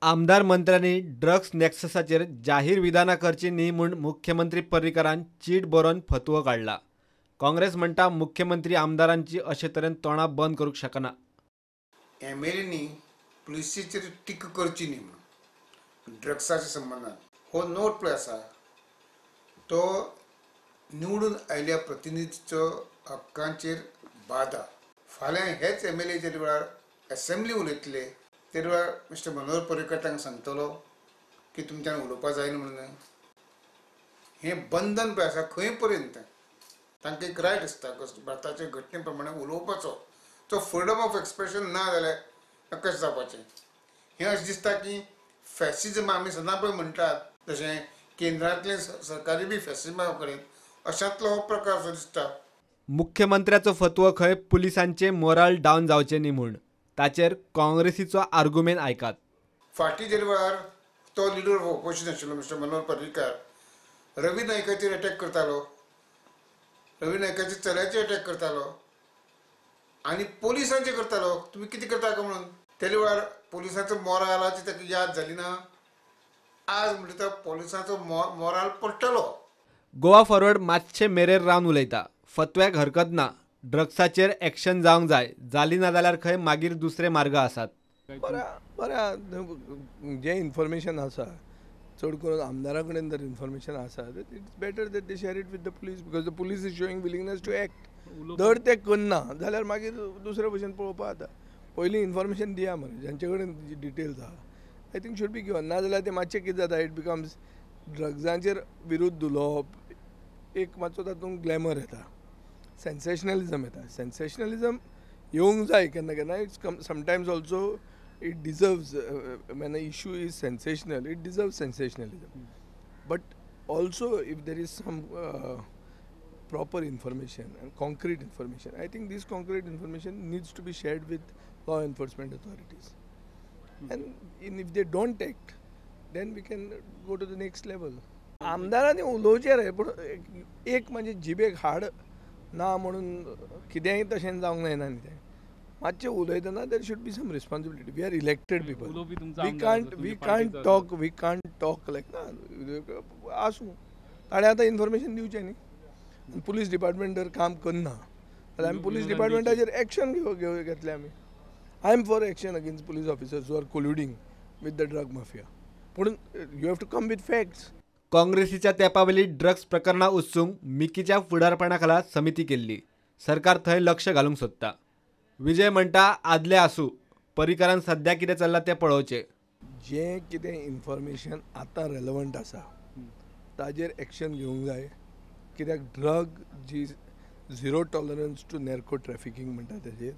आमदार मंत्र्यांनी ड्रग्स नॅक्ससाचेर जाहीर विधानां करची न्ही म्हूण मुख्यमंत्री पर्रीकारान चीट बरोवन फतवो काडला. काँग्रेस म्हणटा मुख्यमंत्री आमदारांची अशे तरेन तोंडां बंद करूंक शकना. एमएलएनी पुलिसेचेर टिका करची न्ही म्हणून ड्रग्साच्या संबंदान हो नोट पळय आसा तो निवडून आयिल्ल्या प्रतिनिधीचो हक्कांचेर बादा. फाल्यां हेच एमएलए जे वेळार एसेंब्ली उलयतले ते वेळार मिस्टर मनोहर पर्रीकर तांकां सांगतलो की तुमच्यान उलोवपाक जायना म्हणून. हें बंधन पळय आसा खंय पर्यंत तांकां एक रायट आसता भारताचे घटने प्रमाणे उलोवपाचो, तो फ्रिडम ऑफ एक्सप्रेशन ना जाल्यार कशें जावपाचें. हें अशें दिसता की फॅसिजम आमी सदां पळय म्हणटात तशें केंद्रांतलें सरकारी बी फॅसिजमा कडेन अशांतलो हो प्रकार असो दिसता. मुख्यमंत्र्याचो फतवो खंय पुलिसांचे मोराल डावन जावचें न्ही म्हूण, ताचेर काँग्रेसीचो आर्गुमेंट आयकात. फाटीं जे वेळार तो लिडर ऑफ ऑपोजिशन आशिल्लो मिस्टर मनोहर पर्रीकार रवी नायकाचेर अटॅक करतालो, रवी नायकाच्या चल्याचेर अटॅक करतालो आनी पोलिसांचेर करतालो. तुमी कितें करता काय म्हणून त्या वेळार पोलिसांचो मोरालाची ताका याद जाली ना. आज म्हणटा पोलिसांचो मोराल पडटलो. गोवा फॉरवर्ड मातशें मेरेर रावन उलयता. फतव्याक हरकत ना, ड्रग्साचेर एक्शन जावंक जाय, जाली ना जाल्यार खंय मागीर दुसरे मार्ग आसात. बरें बरें, जें इन्फॉर्मेशन आसा चड करून आमदारा कडेन जर इन्फॉर्मेशन आसा it's better that they share it with the police because the police is showing willingness to act. जर ते करना जाल्यार मागीर दुसरे भशेन पळोवपा जाता. पयलीं इन्फॉर्मेशन दिया मरे जांचे कडेन डिटेल्स आहा, I think should be given. ना जाल्यार तें मातशें कितें जाता, it becomes ड्रग्सांचेर विरुद्ध उलोवप एक मातसो तातूंत ग्लॅमर येता, सेन्सेशनलिजम येता. सेन्सेशनलिजम येवंक जाय केन्ना केन्ना, it's sometimes also it deserves, when a issue is sensational it deserves sensationalism, but also if there is some proper information and concrete information, I think this concrete information needs to be shared with law enforcement authorities, and if they don't act then we can go to the next level. आमदारांनी उलोवचें रे, पूण एक म्हणजे जिबेक हाड ना म्हणून कितेंय तशें जावंक जायना न्ही. तें मातशें उलयतना there should be some responsibility. We are elected people, we can't talk, we can't talk like ना. आसूं, ताणें आतां इन्फॉर्मेशन दिवचें न्ही. पुलीस डिपार्टमेंट जर काम करना जाल्यार आमी पुलीस डिपार्टमेंटाचेर एक्शन घेतले आमी. I am for action against police officers who are colluding with the drug mafia, पूण you have to come with facts. काँग्रेसीच्या तेंपावेली ड्रग्स प्रकरणां उच्चूंक मिकीच्या फुडारपणाखाला समिती केल्ली. सरकार थंय लक्ष घालूंक सोदता. विजय म्हणटा आदले आसूं, पर्रीकारान सद्या कितें चल्लां तें पळोवचें. जें कितें इन्फॉर्मेशन आतां रेलेवंट आसा ताजेर एक्शन घेवंक जाय. कित्याक drug ji zero tolerance to narco trafficking म्हणटा ताजेर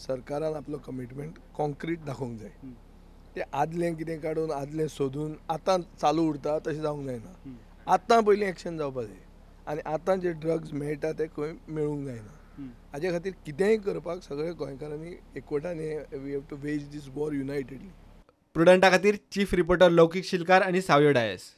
सरकारान आपलो कमिटमेंट कॉन्क्रीट दाखोवंक जाय. तें आदलें कितें काडून आदलें सोदून आतां चालू उरता तशें जावंक जायना. आतां पयलीं एक्शन जावपा जाय आनी आतां जे ड्रग्स मेळटा ते खंय मेळूंक जायना. हाजे खातीर कितेंय करपाक सगळे गोंयकारांनी एकवटान we have to wage this war unitedly. प्रुडंटा खातीर चीफ रिपोर्टर लौकीक शिलकार आनी सावयो डायस.